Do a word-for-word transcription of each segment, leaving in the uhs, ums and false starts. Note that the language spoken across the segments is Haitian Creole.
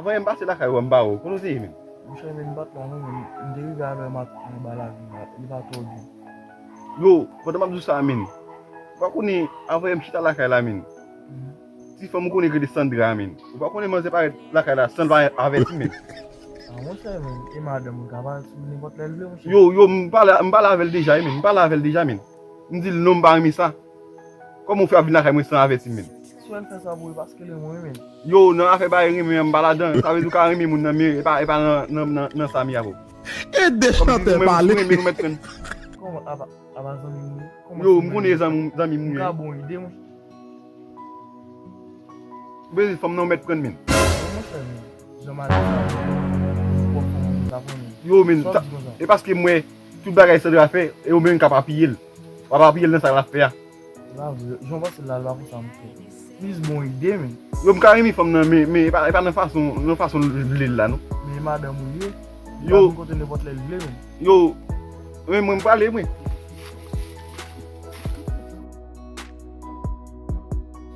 Mwen, m pase lakay ou a, m pa wè w. Kote w te ye, menm? Monchè, men m pa t la non, men m te rive alè m ap anba lavi a, li pa twò byen. Yo, pandan m ap di w sa, menm, ou pa konnen anvan yè m chita lakay la, menm. Ti fanm ou konnen ki rele Sandra, menm. Ou pa konnen manzè parèt lakay la san l pa avèti, menm. Ah, monchè, men, e madanm ou ka pale sou li nenpòt lè l vle, monchè. Yo, yo, m pale, m pale avè l deja, menm. M pale avè l deja, menm. M di l non, m pa renmen sa. Kòman w fè ap vin lakay mwen san avèti m, menm? Si w wè l fè sa pou ou, paske l renmen w, menm. Yo, nan afè bay renmen an, m pa ladan. Sa vle di w ka renmen moun nan, men e pa, e pa nan, nan, nan, nan sa m ye avè w. Ede chantè pale. Kòm si ou renmen, ou mèt pran. Kòman, apa, apa zanmi m ou ye? Kòman si ou renmen? Yo, m konnen zanmi, zanmi m ou ye. M ka ba w yon ide, monchè. Brezil, fanm nan ou mèt pran, menm. Yo, men, e paske m wè tout bagay Sandra fè, e ou menm k ap apiye l. W ap apiye l nan sa l ap fè a. Jan w panse l la, l pa konsa, monchè. Plis bon ide, men. Yo, m ka renmen fanm nan, men, men e pa, e pa nan fason, nan fason l vle l la, non. Men e madanm ou ye. Li ka vin kote nenpòt lè l vle, men. Yo, men mwen, m prale, mwen.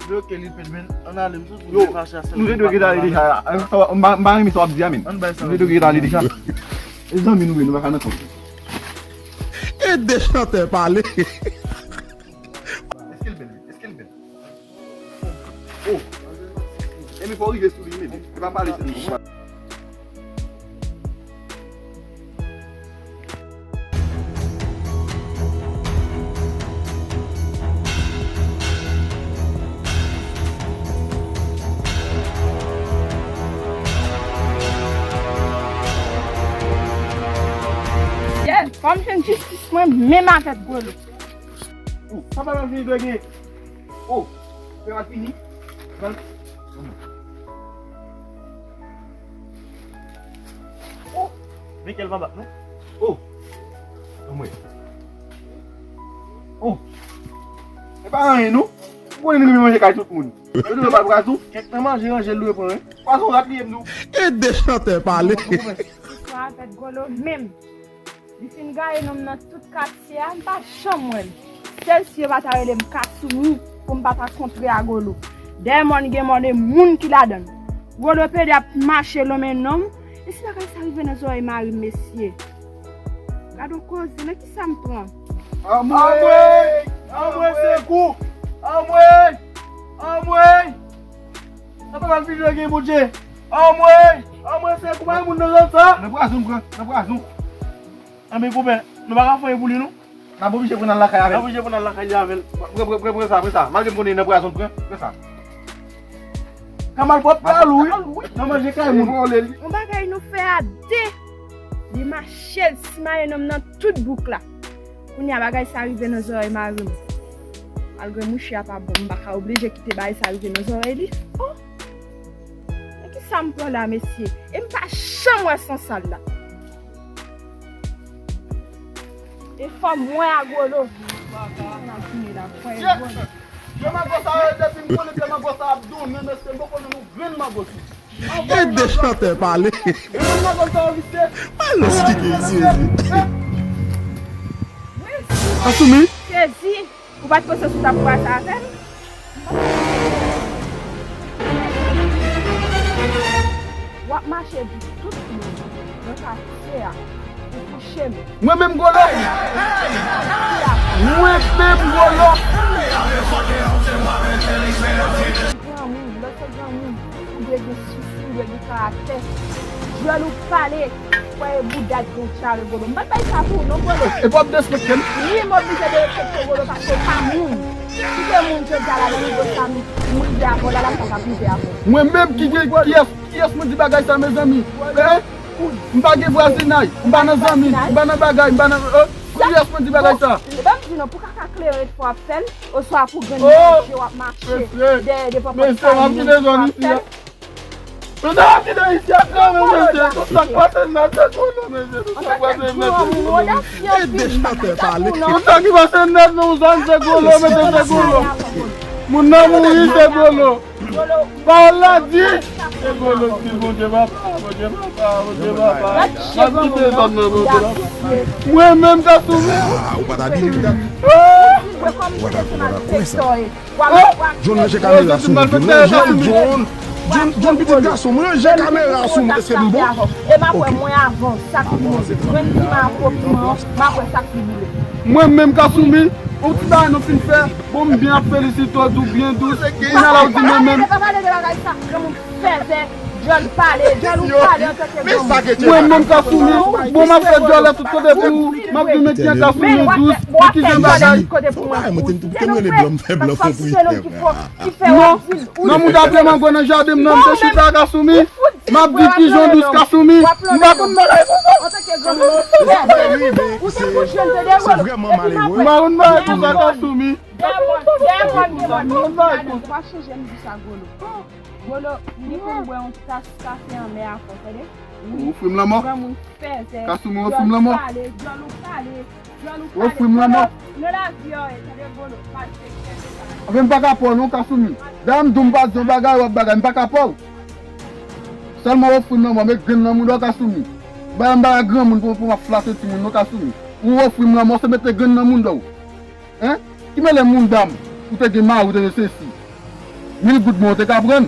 Yo, ok, li pèt, men. Ann ale, m sou. Yo, nou te dwe gentan ale deja. M pa, m pa renmen sa w ap di a, men. Nou te dwe gentan ale deja. E zanmi nou ye, nou pa ka nan kont. Ede chantè pale. Èske l bèl, wi? Èske l bèl? Oh. Ebyen, fò w rive sou li, men. E pa pale sèlman. Yeah, fò m jwenn jistis mwen menm avèk Golo. Ou, papa m ap vini dwe gen. Oh, fè pa fini. Oh, men kèl pa bat non. Oh. Anmwey. Oh. E pa anyen non. Ou konnen nou renmen manje kay tout moun. Yo di nou pa pwazon. Kèk nan manje ranje l dwe pran, wi. Pwazon rat li ye m di w. Ede chantè pale. Istwa avèk Golo menm. Li fin gaye non m nan tout katye a, m pa janm wè l. Sèl si yo pa ta rele m Kasumi pou m pa ta kontre a Golo. Dèyè mòn gen mòn e moun ki ladan l. Golo pede ap mache lonmen non m. E si bagay sa rive nan zòrèy mari m, mesye? Gad on koze, nan kisa m pran? Anmwey! Anmwey, sekou! Anmwey! Anmwey! Sa pa mal fini gen Bondye. Anmwey! Anmwey, sekou, pa gen moun nan zòn sa. Nan pwazon m pran, nan pwazon. Anben, konpè, nou pa ka fè anyen pou li, non? N ap oblije pran al lakay avè l. N ap oblije pran al lakay li avè l. Pran, pran, pran, pran sa, pran sa. Malgre m konnen nan pwazon, pran, pran sa. Ka malpwòpte al ou, wi. Nan manje kay moun. Yon bagay nou fè a de. Li mache, l simaye non m nan tout bouk la. Kounye a bagay sa rive nan zòrèy mari m. Malgre mouche a pa bon, m pa ka oblije kite bagay sa rive nan zòrèy li. Oh! Nan kisa m pran la, mesye? E m pa janm wè sansal la. E fò m wè a Golo. Sa n ap fini la, kwè e bon. Pye mango sa yo, depi m konnen pye mango sa ap donnen, mesye, m poko jwenn yon grenn mango sou. Ede chantè pale. Yon grenn mango sa yo, visye. Alòs ki gen Jezi. Asumi? Jezi. Ou pa t panse si w t ap kwaze avè m? W ap mache di tout moun nan katye a pou kouche m. Mwen menm Golo! Mwen menm Golo! Granmoun, lè w se granmoun, ou dwe gen sousi, ou dwe gen karaktè. Jwèl ou pale. Kwè e bouda k gen tchare Golo. M pa t bay sa pou ou non, Golo. E p w ap derespekte m? Wi, m oblije derespekte w, Golo, paske w pa moun. Si te moun jodi a la nan nivo sa m, m rive avè w la, la sa p ap rive avè w. Mwen menm ki gen, kiyès, kiyès mwen di bagay sa, mezanmi? Hein? M pa gen vwazinay, m pa nan zanmi, m pa nan bagay, m pa nan, euh, kiyès mwen di bagay sa? Bon, ban m di non, pou kaka kleren fò w ap fè l, oswa pou grenn manje w ap mache dèyè devan pòt kay moun pou w ap fè l. Mesye, m ap kite zòn isi a. Mesye, m ap kite isi a kanmenm, mesye. Tout sa k pase nèt, se Golo, mesye. Tout sa k pase nèt, se Golo, mesye. Tout sa ki pase nèt nan zòn, se Golo, mesye, se Golo. Moun nan mouri, se Golo. Pawòl la di, se Golo ki Bondye papa, Bondye papa, Bondye papa. M ap kite zòn nan, Bondye papa. Mwen menm, Kasumi. Ah, ou pa ta di li, wi. Ou pa ta, ou pa ta kwè sa. John, ranje kamera sou li, John. Ranje l, John. John, John pitit gason, m ranje kamera sou mwen, se m bon. E m ap wè mwen avan sa k pi boule. Jwenn ti ma pwòp mwen an, m ap wè sa k pi boule. Mwen menm Kasumi, yon ti bagay nou fin fè, bon, m byen ap felisite w, di w byen dous. Kounye a la w di mwen menm. Pa pale de bagay sa, granmoun fèzè, djòl pale, djòl ou pale antanke granmoun. Mwen menm Kasumi, bon, m ap fè djòl la tout kote pou ou, m ap di men kijan Kasumi dous, men kijan bagay. Kote pou mwen. Ou se lòm ki fò, ki fè w ap di l, ou se lòm ki fò. Non, mouda vle mango nan jaden m nan, m te chita Kasumi. M ap di kijan dous Kasumi. M pa konn bagay konsa. Ou te pou jwenn te de golo. M pa konn bagay konsa Kasumi. Dèmòn, dèmòn, dèmòn. M pa konn bagay konsa. Ou pa chanje m di sa golo. Golo, li konn bwè yon tas kafe anmè a fò, tande? Ou ofri m lanmò? Granmoun fèzè. Kasumi, ou ofri m lanmò? Djòl ou pale, djòl ou pale. Ou ofri m lanmò? Nan lavi a, tande golo, pa l fè kè de sa. Anfen, m pa ka pa w non, Kasumi. Dayè m di w m pa di yon bagay, w ap bagay, m pa ka pa w. Sèlman w ofri m lanmò, met grenn nan mouda w, Kasumi. M pa, m pa granmoun pou, pou m ap flate timoun non, Kasumi. Ou ofri m lanmò, se mete grenn nan mouda w. Hein? Ki mele mouda m? Ou te gen mari, ou te gen sesi. Mil goud mwen, ou te ka pran.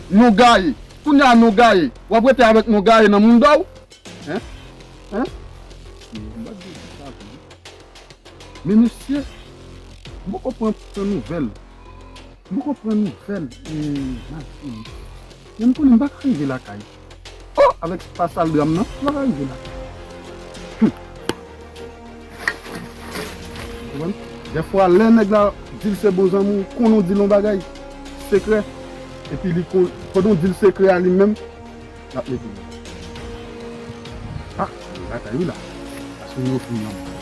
Non gaye. Kounye a non gaye. W ap rete avèk non gaye nan mouda w? Hein? Hein? Men mesye, m poko pran, pran nouvèl. M poko pran nouvèl, e, Malfini. Men m konnen m pa ka rive lakay. Oh, avèk pa sal dram nan, m pa ka rive lakay. Hum. Konprann? Dèfwa, lè nèg la di l se bon zanmi w, konnen w di l yon bagay sekrè, epi li kon, pandan w di l sekrè a li menm, l ap mete l. Ah, gen batay wi la. Paske yo fin nan.